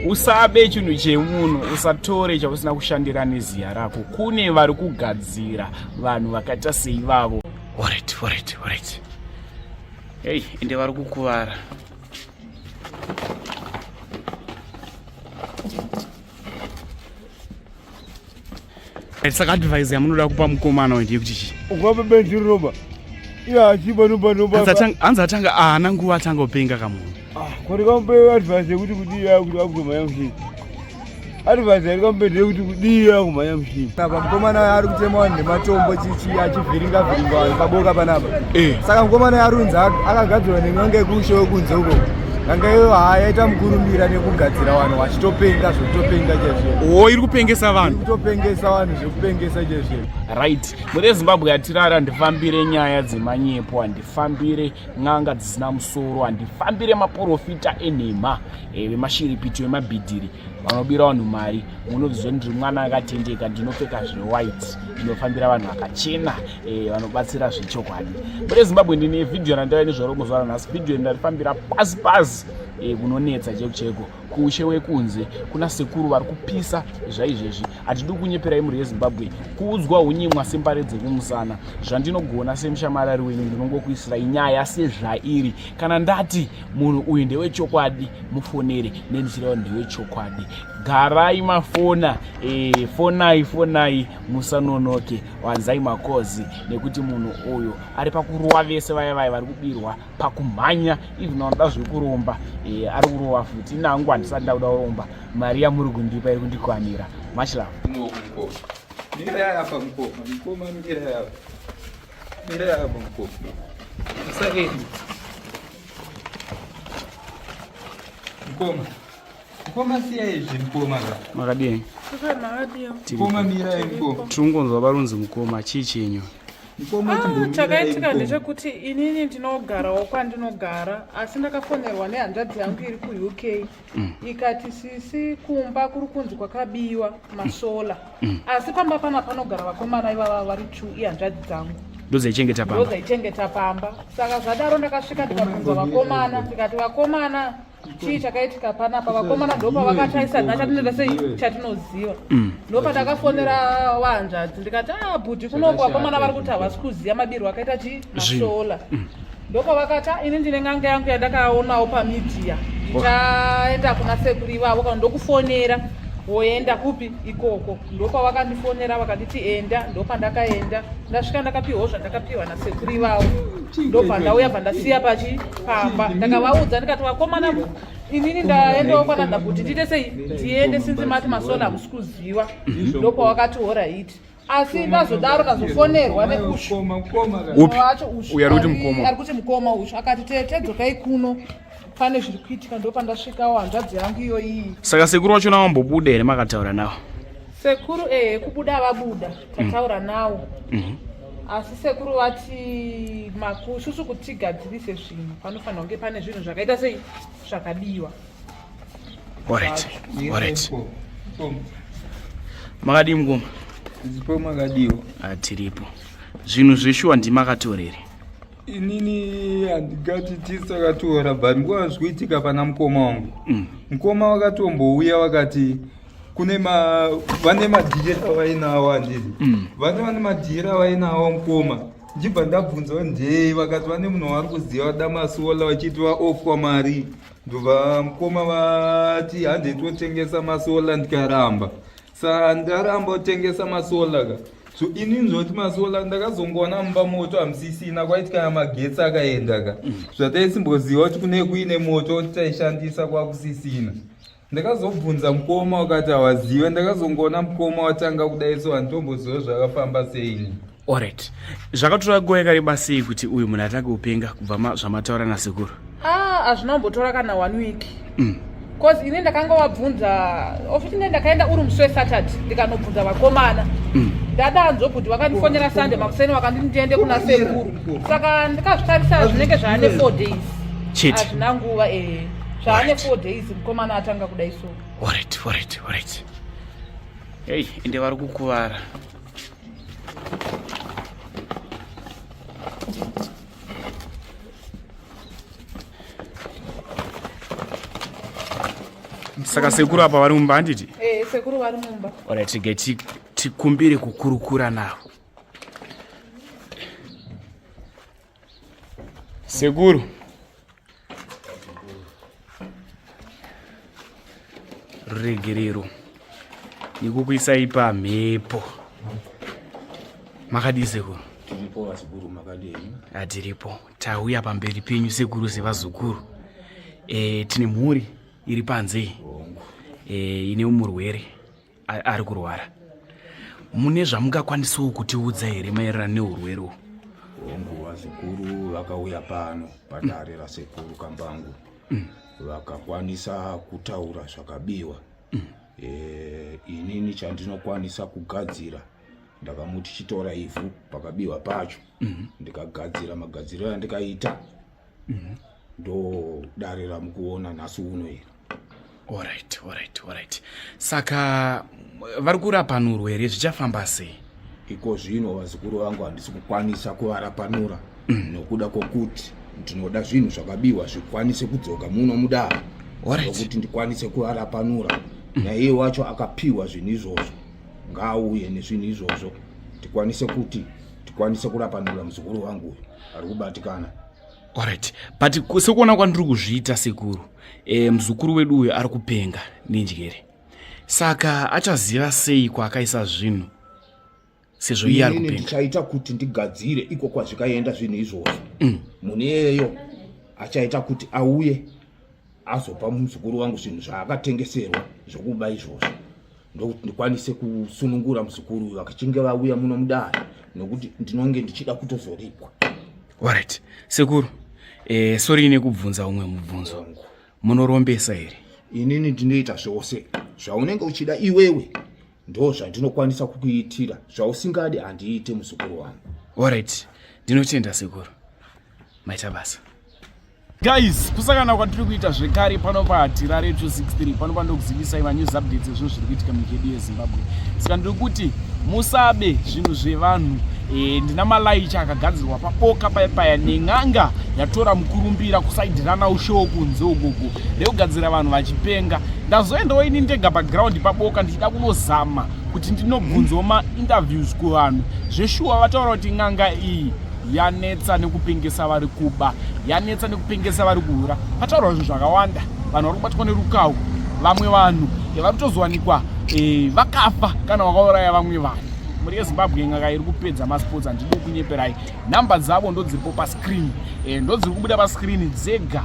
Usabe chinhu chemunhu, usatore chausina kushandira neziya rako. Kune vari kugadzira vanhu vakaita seivavo. Alright, alright, alright. Hey, ende vari kukuvara. Saka advice yamunoda kupa mukomana uyu ndeyekuti chii? Ukapa benzi roba. Iye achiba noba noba. Hanzi atanga haana nguva atanga kupenga kamunhu. Ah, kuri kamupe advice yekuti kudii kuti akuzomhanya mushini. Advice yari kamupe ndeyekuti kudii akumhanya mushini. Apa mukomana ari kutema vanhu nematombo chichi achivhiringa vhiringa vanhu paboka panapa. Eh. Saka mukomana ari kunzi akagadzirwa nen'anga yekushe wekunze uko. N'anga iyo haa yaita mukurumbira nekugadzira vanhu vachitopenga zvekutopenga chaizvo. O iri kupengesa vanhu. Kutopengesa vanhu zvekupengesa chaizvo. Right. Mune Zimbabwe yatirara handifambire nyaya dzemanyepo, handifambire n'anga dzisina musoro, handifambire maporofita enhema, eh, vemashiripiti vemabhidhiri vanobira vanhu mari. Munoziva ndiri mwana akatendeka, ndinopfeka zvewhite, ndinofambira vanhu vakachena, eh, vanobatsira zvechokwadi. Mune Zimbabwe ndine vhidhiyo randaiva nezvaro muzuva ranhasi, vhidhiyo ndarifambira pasi pasi eh, kunonetsa cheko cheko kuushe wekunze kuna sekuru vari kupisa zvaizvezvi. Hatidi kunyeperai mhuri yeZimbabwe, kuudzwa hunyimwa sembare dzekumusana. Zvandinogona semushamarari wenyu ndinongokuisirai nyaya sezvairi. Kana ndati munhu uyu ndewechokwadi, mufonere nendichireva ndewechokwadi. Garai mafona, fonai fonai, musanonoke, wanzai makozi nekuti munhu uyu ari pakurova vese vaya vaya vari kubirwa pakumhanya, even vanoda zvekuromba, ari kurova futi. Inangu handisati ndakuda kuromba, mari yamuri kundipa iri kundikwanira. Much love. Mira apa mukoma, mukoma mira apa. Mira apa mukoma. Usaende. Mukoma. Mukoma siya izvi mukoma ka. Makadii? Mukoma mira mukoma. Tirungonzwa varunzi mukoma, chii chenyu? Mukoma chimbomira. Chakaitika ndechekuti inini ndinogarawo kwandinogara, asi ndakafonerwa nehanzvadzi yangu iri kuUK. Ikati sisi kumba kuri kunzi kwakabiwa masola. Asi pamba pana panogara vakomana ivava vari 2 ihanzvadzi dzangu. Ndodzaichengeta pamba. Ndodzaichengeta pamba. Saka zvadaro ndakasvika ndikabvunza vakomana, ndikati vakomana chii chakaitika panapa? Vakomana ndopavakataisa chatinoita sei chatinoziva. Ndopandakafonera vahanzvadzi ndikati ah bhuti kunoko vakomana vari kuti havasi kuziva mabirwo akaita chii masola. Ndopavakati ah ini ndine n'anga yangu yandakaonawo pamidhiya, ndichaenda kuna sekuru ivavo kana ndokufonera woenda kupi ikoko. Ndopavakandifonera vakanditi enda, ndopandakaenda. Ndasvika ndakapiwawo zvandakapiwa nasekuru ivavo. Ndobva ndauya bva ndasiya pachi pamba. Ndakavaudza ndikati vakomana inini ndaendawo kwananda kuti ndiite sei ndiende sinzi mati masola hamusi kuziva. Ndopavakati horaiti. Asi ndazodaro ndazofonerwa neushu. Upi? Wacho ushu. Uyu ari kuti mukoma. Ari kuti mukoma ushu. Akati tete dzokai kuno pane zviri kuitika. Ndopandasvikawo hanzvadzi yangu iyo iyi. Saka sekuru wacho nawambobuda here makataura nawo? Sekuru kubuda vabuda tataura nawo. Asi sekuru vati makususu kuti tigadzirise zvinhu panofanira kunge pane zvinhu zvakaita sei zvakabiwa. Alright, alright. Makadii mukoma? Zipo makadiwa. Tiripo. Zvinhu zveshuwa ndimakatorere. Inini handingati tisakatora but nguva zvikuitika pana mukoma wangu. Mukoma vakatombouya vakati kune vane madhiri avainawo handiti. Vane madhiri avainawo mukoma. Ndichibva ndabvunza ndei vakati vane munhu wavari kuziva vada masola vachiti vaofwa mari. Ndobva mukoma vati handei totengesa masola ndikaramba. Saka ndaramba kutengesa masola ka. So inini zvoti masola ndakazongoona mumba moto hamusisina kwaiti kana magetsi akaenda ka. Zvataisimboziva kuti kune kuine moto taishandisa kwakusisina. Ndakazobvunza mukoma wakati hawazive, ndakazongoona mukoma watanga kudai so handitomboziva zvakafamba sei. Alright. Zvakatora nguva yakareba sei kuti uyu munhu atange kupenga kubva zvamataura nasekuru? Hazvina kumbotora kana 1 week. Cause ini ndakanga wabvunza ofisi ne ndakaenda uri musi weSaturday ndikanobvunza vakomana. Ndadanzwa kuti vakandifonera Sunday makuseni vakanditi ndiende kuna sekuru. Saka ndikazvitarisa zvinenge zvaane 4 days. Chete. Hazvina nguva Zvaane 4 days mukomana atanga kudai so. Alright, alright, alright. Hey, ende vari kukuvara. Saka sekuru apa vari mumba handiti? Eh, sekuru vari mumba. Alright, regai tikumbire kukurukura navo. Sekuru. Ruregerero nekukuisai pamhepo. Makadii sekuru? Tiripo vazukuru, makadii? Atiripo. Tauya pamberi penyu sekuru sevazukuru. E, tine mhuri iri panze e, ine murwere ari kurwara. Mune zvamungakwanisawo kutiudza here maererano neurwere uhu? Hongu, vazukuru vakauya pano padare rasekuru Kambangu vakakwanisa kutaura zvakabiwa. E, inini chandinokwanisa kugadzira, ndakamuti chitora ivhu pakabiwa pacho, ndikagadzira magadziriro andikaita, ndo dare ramukuona nhasi uno iri. Alright. Saka vari kurapanurwa here? Zvichafamba sei? Iko zvino vazukuru vangu handisi kukwanisa kuvarapanura nokuda kwokuti ndinoda zvinhu zvakabiwa zvikwanise kudzoka muno mudare nokuti ndikwanise kuvarapanura. Naiye wacho akapiwa zvinhu izvozvo ngaauye nezvinhu izvozvo tikwanise kuti tikwanise kurapanura muzukuru wangu uyu ari kubatikana. Alright, but sekuona kwandiri kuzviita sekuru, e, muzukuru wedu uyu ari kupenga nenjere, saka achaziva sei kwaakaisa zvinhu sezvo iye ari Inini kupenga? ndichaita kuti ndigadzire iko kwazvikaenda zvinhu izvozvo. Mune iyeyo achaita kuti auye azopa muzukuru wangu zvinhu zvaakatengeserwa zvokuba izvozvo, ndokuti ndikwanise kusunungura muzukuru uyu vakachinge vauya muno mudare, nokuti ndinonge ndichida kutozoripwa. Alright sekuru, e, sorry nekubvunza umwe mubvunzo, munorombesa here? Inini ndinoita zvose zvaunenge uchida iwewe, ndo zvandinokwanisa kukuitira. Zvausingadi handiite, muzukuru wangu. Alright, ndinotenda sekuru, maita basa. Guys, kusangana kwatiri kuita zvekare pano paHatirare 263 pano pandokuzivisai manews updates ezvinhu zviri kuitika munyika yedu yeZimbabwe. Saka ndiri kuti musabe zvinhu zvevanhu. E, ndina malaicha akagadzirwa paboka paya paya nen'anga yatora mukurumbira kusaidirana ushowo kunze ugogo rekugadzira vanhu vachipenga. Ndazoendawo ini ndega paground paboka ndichida kunozama kuti ndinobvunzawo mainterviews kuvanhu. Zveshuwa vataura kuti n'anga iyi yanetsa nekupengesa vari kuba, yanetsa nekupengesa vari kuhura. Pataurwa zvinhu zvakawanda, vanhu vari kubatwa nerukawu, vamwe vanhu vari kutozowanikwa e, vakafa kana vakauraya vamwe vanhu. Mhuri yeZimbabwe, n'anga iri kupedza masports, handidi kunyeperai. Nhamba dzavo ndodziripo pascreen, e, ndodziri kubuda pascreen dzega,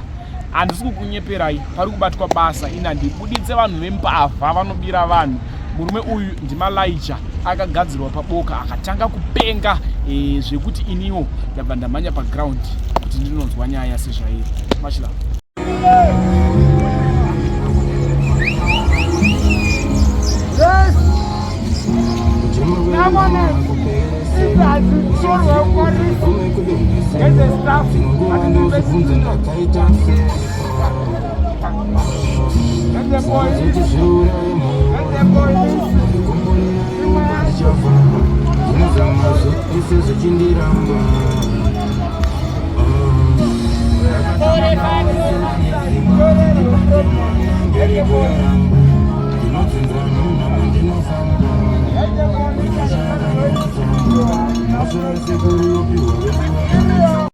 handisi kukunyeperai. Pari kubatwa basa, ini handibuditse vanhu vembavha vanobira vanhu. Murume uyu ndimalaicha akagadzirwa paboka akatanga kupenga, e, zvekuti iniwo ndabva ndamhanya paground kuti ndinonzwa nyaya sezvairi. Machila.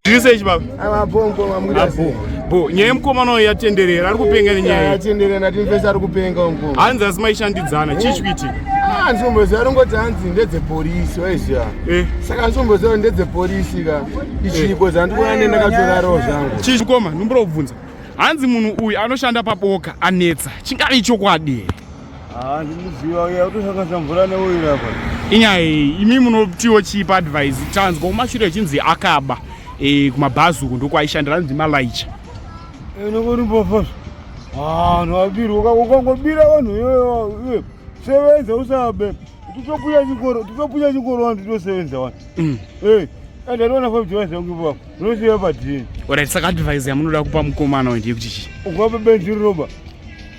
Zviri sei chibaba? Amabongo mamuda. Bo, nyaya yemukomana uyu yatenderera, ari kupenga nenyaya iyi. Yatenderera, ndati mfesi ari kupenga ungu. Hanzi asi maishandidzana, chii chikuitika? Ah, nzomboziva arongoti hanzi ndedzepolisi, waiziva. Eh. Saka nzomboziva kuti ndedzepolisi ka. Ichiko zandikuona nendakatorarawo zvangu. Chii chikoma, ndombora kubvunza. Hanzi munhu uyu anoshanda paboka anetsa, chingave chokwadi here? Ah, ndinoziva uya kutosanganisa mvura neoil apa. Inyaya iyi, imi munotiwo chii paadvice? Tanzwa kumashure echinzi akaba, e, kumabhazi uku ndokwaishandira, hanzi malaicha. Unongori mbavha. Ah, nowabirwa ukangobira vanhu iwewe. Sevenza usabe. Tutopuya chikoro, tutopuya chikoro vanhu tutosevenza vanhu. Eh, and I don't have to answer you. Unosiya padini. Alright, saka advice yamunoda kupa mukomana uyu ndeyekuti chii? Ungabe benzi roba.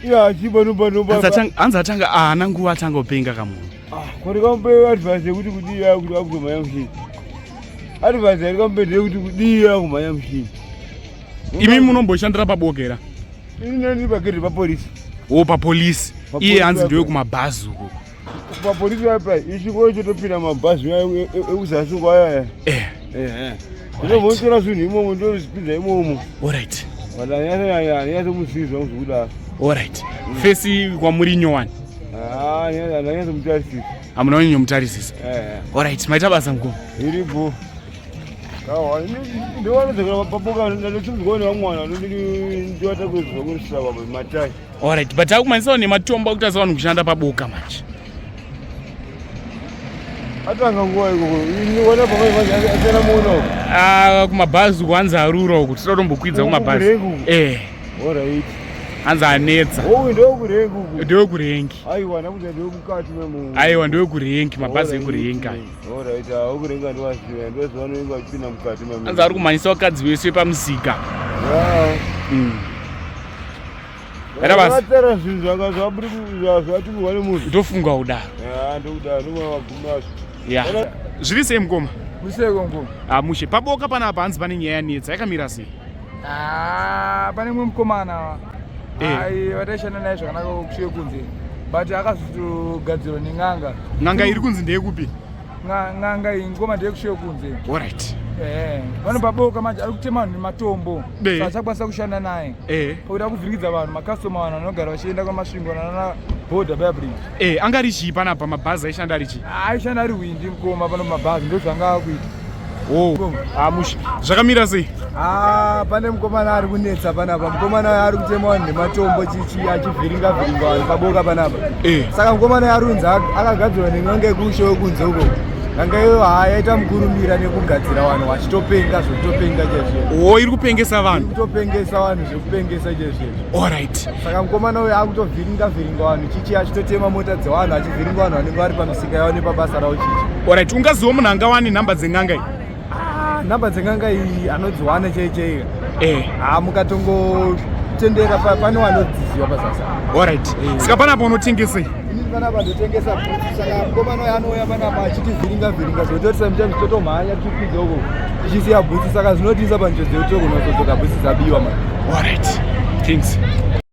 Iye achiba noba noba. Hanzi atanga haana nguva atanga kupenga kamunhu. Ah, kuri kamupe advice yekuti kudii kuti akutomhanya mushini. Advice yari kamupe ndeyekuti kudii akumhanya mushini. Imi munomboshandira pabokera? Ini ndiri pagedhi papolisi. Wo papolisi iye hanzi ndewe kumabhazi uko. Papolisi vapa ichiko chotopinda mabhazi ekuzasi uko ayaya. Eh. Eh. Ndinomotora zvinhu imomo ndozvipinza imomo. Alright. But anyatsomuzivi zvangu zvekudaro. Alright. Fesi kwamuri nyowani. Ah, ndanyatsomutarisisa. Hamuna kunyanyomutarisisa. Eh. Alright, maita basa mukoma. Iripo. Ndowanodzokera paboka ndatochimudzwa nevamwe vanhu ndovatakuedzwa kurisira baba matai. Alright, but akumanisawo nematombo akutarisa vanhu kushanda paboka manje. Atanga nguva ikoko. Wana pamwe manje asiyana muona uko. Ah, kumabhazi uko hanzi arura uko tinoda tombokwidza kumabhazi. Eh. Alright. Hanzi anetsa. Oh, ndokurengi uko. Ndokurengi. Aiwa, ndakuti ndokukati memo. Aiwa, ndokurengi mabhazi ekurengi ayo. Alright, okurenga ndowaziva, ndoziva vanenge vachipinda mukati memo. Hanzi ari kumhanyisa vakadzi vese pamusika. Yeah. Era basa. Vatera zvinhu zvanga zvaburi zvatumirwa nemunhu. Ndofunga kudaro. Yeah, ndokudaro ndomagumi acho. Yeah. Zviri sei mukoma? Museko mukoma. Ah, mushe. Paboka panapa hanzi pane nyaya yanetsa yakamira sei? Ah, pane mumwe mukomana Eh. ai vataishanda naye zvakanaka kushiye kunze but akazotogadzirwa nen'anga. N'anga iri kunzi ndeyekupi? N'anga iyi ngoma ndeyekushiye kunze. Alright. Eh, vano paboka manje ari kutema vanhu nematombo Be. saka achakwanisa kushanda naye Eh. pakuti akuvhiringidza vanhu makastoma vanhu vanogara vachienda kwamasvingo nana border baya bridge. Eh, anga ari chii panapa mabhazi aishanda ari chii? Aishanda ari hwindi mukoma pano mabhazi ndozvanga akuita. Oh, ah, mushe. Zvakamira sei? Ah, pane mukomana ari kunetsa panapa. Mukomana uyu ari kutema vanhu nematombo chichi achivhiringa vhiringa vanhu paboka panapa. Eh. Saka mukomana uyu ari kunzi akagadzirwa nen'anga yekushe wekunze uko. N'anga iyoyo haa yaita mukurumbira nekugadzira vanhu vachitopenga zvekutopenga chaizvo. Oh, iri kupengesa vanhu. Kutopengesa vanhu zvekupengesa chaizvo. Alright. Saka mukomana uyu akutovhiringa vhiringa vanhu chichi achitotema mota dzevanhu achivhiringa vanhu vanenge vari pamisika yavo nepabasa ravo chichi. Alright, ungaziva munhu angawane nhamba dzen'anga iyi? Ah, nhamba dzen'anga iyi anodziwana chei chei. Eh. Ah, mukatongotendera pane wanodziziva pazasi. Alright. Saka panapa unotengesei? Inini panapa ndotengesa bhutsu saka mukomana uyu anouya panapa achitivhiringa vhiringa zvekuti sometimes totomhanya tichikwidza uko tichisiya bhutsu saka zvinotiisa panjodzi yekuti togonozodzoka bhutsu dzabiwa mani. Alright. Thanks.